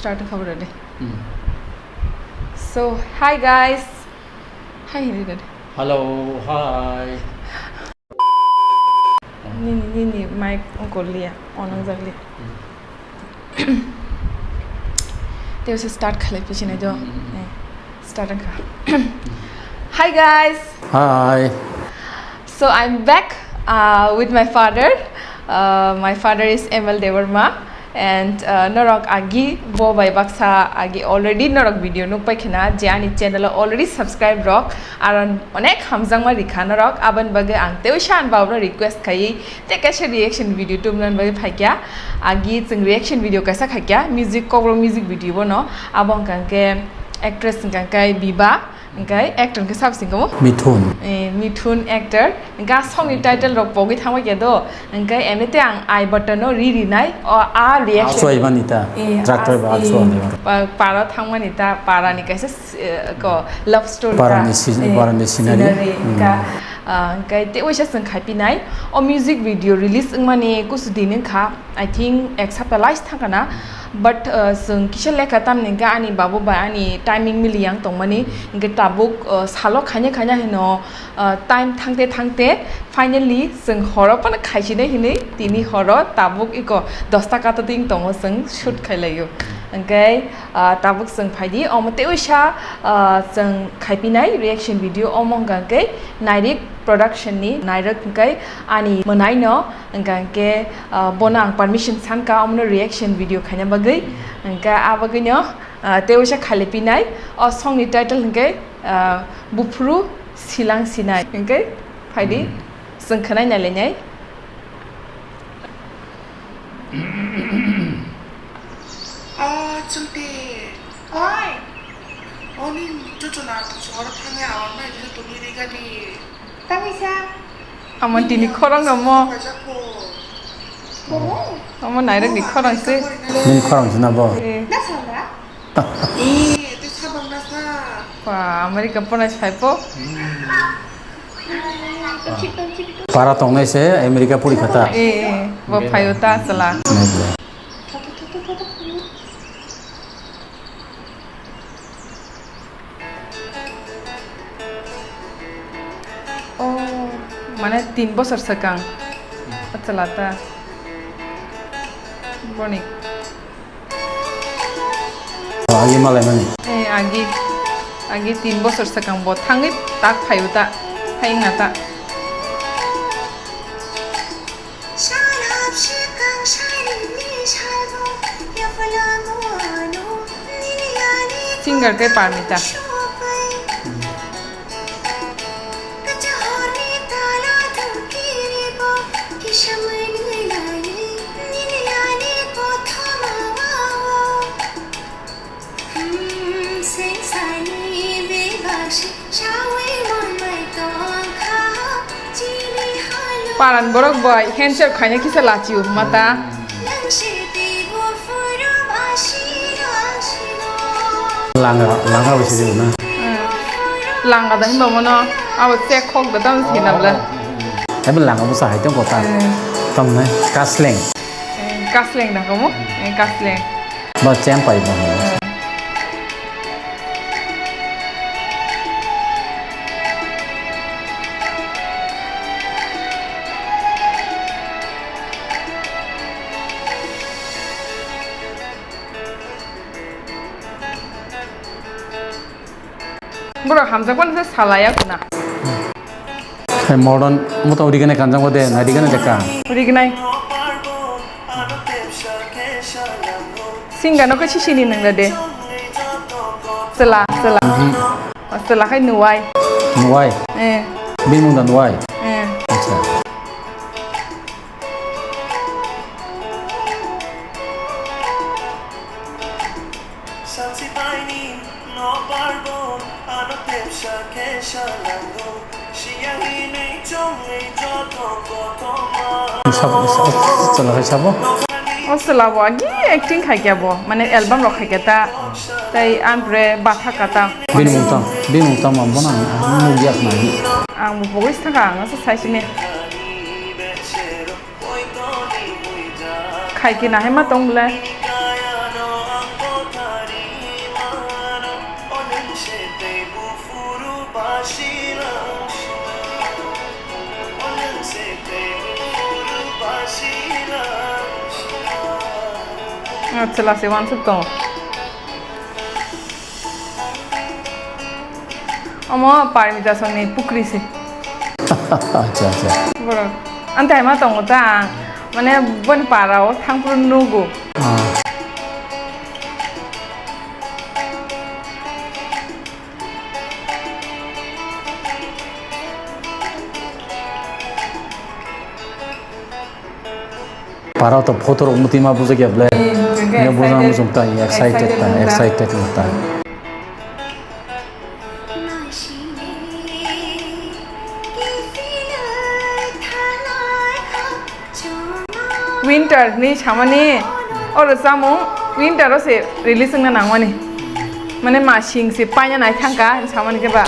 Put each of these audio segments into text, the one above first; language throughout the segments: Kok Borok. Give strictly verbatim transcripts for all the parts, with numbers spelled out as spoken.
Start khabar de. Hmm. So, hi guys. Hi, hi, hi. Hello, hi. Nini, nini mic on korliya, on wngjakliya. Hmm. Tei se start khalai phi sinai do. Hmm. Eh, start wngkha. Hi guys. Hi. So I'm back, uh, with my father. Uh, my father is M L Debbarma, and, uh, norok agi bo bai baksa agi already norok video nukpai khna je ani channel o already subscribe rok aro onek hamjakma rikha norok, aboni bagwi ang tei uisa ani babno request khaiwi tei kaisa reaction video tubunani bagwi phaikha. Agi chwng reaction video kaisa khaikha, music, kokborok music video bono, abo wngkha khe actress wngkha khe Biba. Hingke actor hingke sabo singkamo? Mithun. Eh, Mithun actor. Hingke a song ni title rok pogwi thangbai khe do. Hingke emite ang I button no ri rinai. O a reaction. Achuai mani ta. Eh, tractor ba achuai mani. Pa-, para thangmani ta, para ni kaisa, eh, ko love story ta. Para ni si-, eh, para ni scenery. Scenery. Hmm. Hingke, ah, hingke te uisa song khaipinai. O music video release wngmani kusu din wngkha. I think ek sapta last thangkha na, but, uh, chwng kisa lekha tamni hwnkhe ani babu bai ani timing miliyang tongmani, hwnkhe tabuk, uh, salo khaina khaina hino, uh, time thangte thangte finally chwng horo phano khaisinai hinwi tini horo tabuk iko dosta kata ding tongo chwng shoot khailaio. Hwnkhe, uh, tabuk chwng phaidi omo tei uisa, uh, chwng khaipinai reaction video omo hwnkha hwnkhe Nairik Production ni Nairok hwnkhe ani mwnaino. Hingka hingke, ah, bono ang permission sanka, omono reaction video khaina bagwi. Hingka a bagwino, ah, tei uisa khali pinai. O song ni title hingke, ah, Buphuru Silang Sinai. Hingke phaidi, hmm, chwng khwnai nailainai. Oh, Chungti. Oi. Oni tutu na tu sor thangya awang mai tu tu ni rigani. Tangisa. Amo tini khorang no mo. Amo nairok ni khorang se. Nini khorang se na bo? Eh. Pa, America pona sai po. Para tongnai se America puri khata. Eh, eh, bo phaio ta sala. Oh, mane tin bosor swkang. Achwla ta. Boni. Oh, agi malai mani. Eh, agi, agi tin bosor swkang bo thangwi tak phaio ta. Hai wngna ta. Singer khe Parmita. Paran borok bai handshake khaina kisa lachiu mata. Langa, langa bai sidi na. Hmm. Langa da himba mono abo chek khok da tam sina bla. Abo langa bo sa hai tong kota. Hmm. Tam nai kasleng. Hmm, kasleng da komo? Hmm, kasleng. Ba chempai ba. Borok hamjakmani se salaya kuna. Hai modern, omo to original kanjak ode, na original jaka. Original. Singa no kachi sini nang de. Sela, sela. Mhm. Sela khai nuwai. Nuwai. Eh. Bini mung da nuwai. Eh. Acha. Sabo, sabo, chwla hai sabo. O chwla bo agi acting khai kya bo, mane album rok khai kya ta, tei ampre batha kata. Bini mung tang, bini mung tang mambo na, ang nugya khna. Ang bo bogis thaka, ang asa sai sini. Khai khe nahai ma tong le. Chwla se uansuk tongo. Omo Parmita songni pukri se. Acha, acha. Borok. Ang tai ma tongo ta. Mane boni para o thangphuru nugo. Ah. Para to photo rok muti ma bujak ya ble. Eh, bujak ya, bujak excited. Muchung ta, excited ta, excited ta. Winter ni samani oro chamung winter o se release wngna nangmani. Mane masing se paina nai thangka hinwi samani khe ba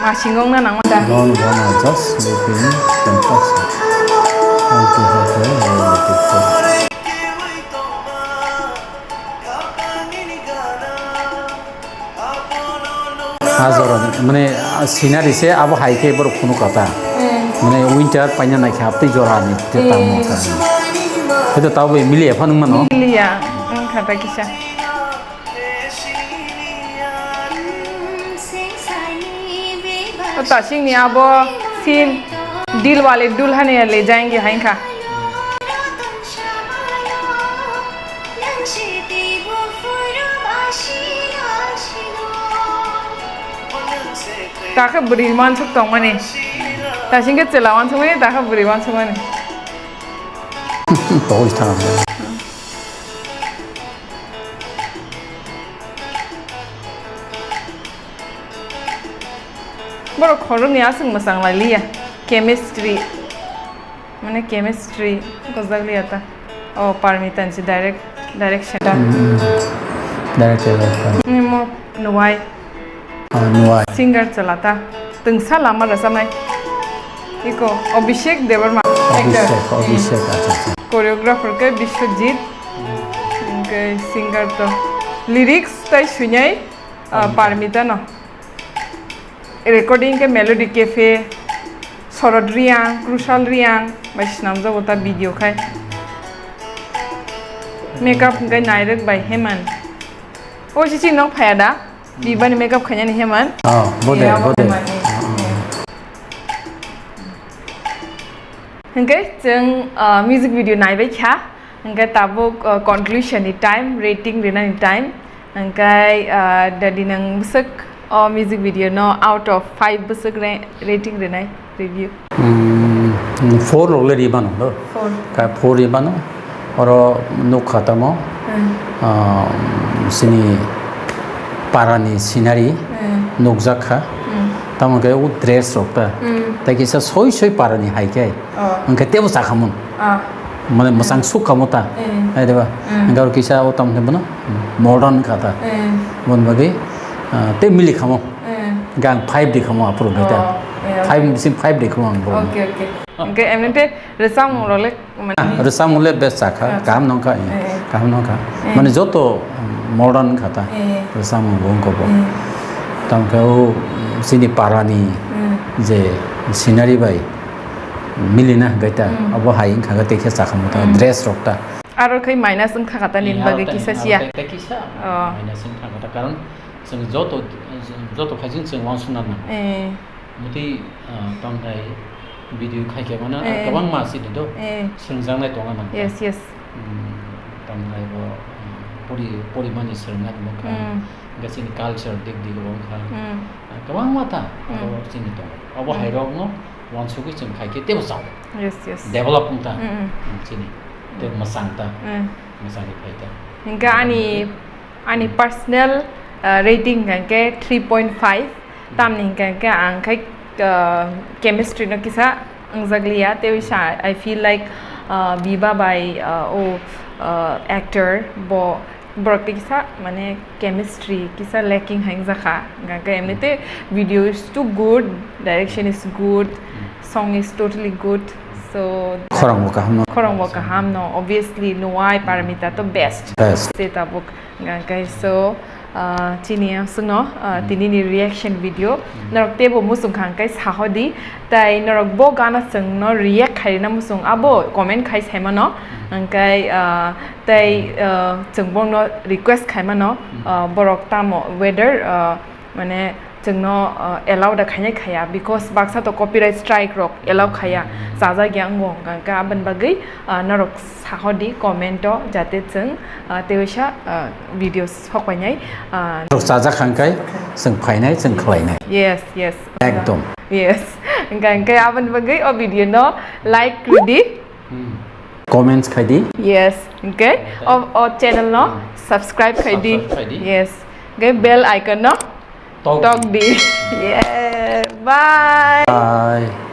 masing wngna nangma da. Don't wanna just sleep in Kentucky. Want to have a romantic fun. Ah, jora, mane, ah, scenery se abo hai khe borok phunuk kha ta. Eh. Mane winter paina nai khe haptwi jora ni te tamo kha. Eh. Hwnkhe tabo mili ya phano mano. Mili ya, wngkha ta kisa. O Tasing ni abo scene, Dil Wale Dulhaniya Le Jayenge hai wngkha. Takhe bwrwi uansuk tongmani. Tasing khe chwla uansukmani, takhe bwrwi uansukmani. Togwi thang. Borok khoroknwi aswk mwchang lai liya. Chemistry. Mane chemistry gojak liya ta. O Parmita ni se direct, direction ta. Hmm. Director ta. Ni mo nuwai. Ah, nuwai. Singer chwla ta. Twngsa lama rwchanai. Iko Abhishek Debbarma. Actor. Abhishek, Abhishek, acha, acha. Choreographer khe Biswajit. Hwnkhe singer to lyrics tai swinai, ah, Parmita. Parmita no. Recording khe Melody Cafe, Sorot Riang, Crucial Riang bai swnamjago ta video khai. Makeup hwnkhe Nairwk bai Heman. O chichi nok phaya da? Bibani makeup khainani Heman. Oh, bode, ya, bode. Heman ni. Hwnkhe chwng, ah, music video naibai kha. Hwnkhe tabuk, uh, conclusion ni time, rating rinani time. Hwnkhe, uh, dadi nwng bwswk o music video no out of five bwswk re-, rating rinai review? Mm, four rok le ri mano do. Four. Ka four ri mano. Oro nukha tamo. Hmm. Uh, sini para ni scenery, hmm, nukjak kha. Hmm. Tamo khe o dress rok ta. Hmm. Tai kisa soi soi para ni hai khe. Oh. Hwnkhe tebo chakhamung. Ah. Mane mwchang suk kamo ta. Eh. Hai deba. Mm. Hwnkhe aro kisa o tamo hwnwi bono modern kha ta. Eh. Bon bagwi, ah, tei mili khamo. Eh. Hwnkhe ang five di khamo aphuru hwnkhe ta. Oh, eh, okay. Five ni bising five di khamo ang bo. Okay, okay. Hwnkhe emni tei rwchapmung rok le mane. Ah, rwchapmung le best chakha, acha, kaham nongkha, eh, eh, kaham nongkha. Eh. Mane joto modern kha ta. Eh. Rwchapmung bo wngkha bo. Eh. Tamo khe o chini para ni, mm, je scenery bai milina hwnkhe ta, mm, abo hai wngkha khe tei khe chakha motha, mm, dress rok ta. Aro khai minus wngkha kha ta nini bagwi kisa siya. Aro tei kisa, oh, minus wngkha kha ta, karon chwng joto, joto khai chwng, chwng uansukna nang. Eh. Motwi, ah, tongthai video khai khe mano, eh, kwbangma sidi do. Eh. Swrwngjaknai tongna nang ta. Yes, yes. Hmm, tongthai bo, hmm, pori, porimani swrwngna nang kha. Hmm. Hwnkhe chini culture dik dik bo wngkha. Hmm. Ah, kwbangma ta, abo, hmm, chini tongo. Abo, hmm, hai rokno uansugwi chwng khai khe teibo chao. Yes, yes. Develop wng ta, hmm, hmm, chini. Tei, hmm, mwchang ta. Hmm. Mwchangwi phai ta. Hwnkhe ani, ani personal, uh, rating hwnkhe three point five. Tamni hwnkhe hwnkhe ang khai, uh, chemistry no kisa wngjakliya. Tei bisa I feel like, uh, Biba bai, uh, o, uh, actor bo Borok tei kisa, mane, chemistry kisa lacking hai wngjakha. Hwnkhe emni tei video is too good, direction is good, song is totally good. So, khorang bo kaham no. Khorang bo kaham no, obviously, Nuwai Parmita to best. Best. Se tabuk. Hwnkhe so, Ah, chini aswkno, ah, tinini reaction video. Norok teibo muchung kha hwnkhe sahodi. Tai norok bo gana chwngno react khairina muchung abo comment khai saimano. Hwnkhe, ah, tai, ah, chwng bono request khaimano, ah, borok tamo whether, ah, mane chwngno, ah, allow da khainai khaya, because baksa to copyright strike rok allow khaya, chajak ya wngo, hwnkhe aboni bagwi, ah, norok sahodi comment o, jate chwng, ah, teisa, ah, video sok painai, ah, Rok chajak hangkai, chwng phainai, chwng khlainai. Yes, yes. Ekdom. Yes. Hwnkhe, hwnkhe aboni bagwi o video no like rwdi. Comments khaidi. Yes. Hwnkhe o, o channel no subscribe khaidi. Subscribe khaidi. Yes. Hwnkhe bell icon no Tok. Tokdi. Yeah. Bye. Bye.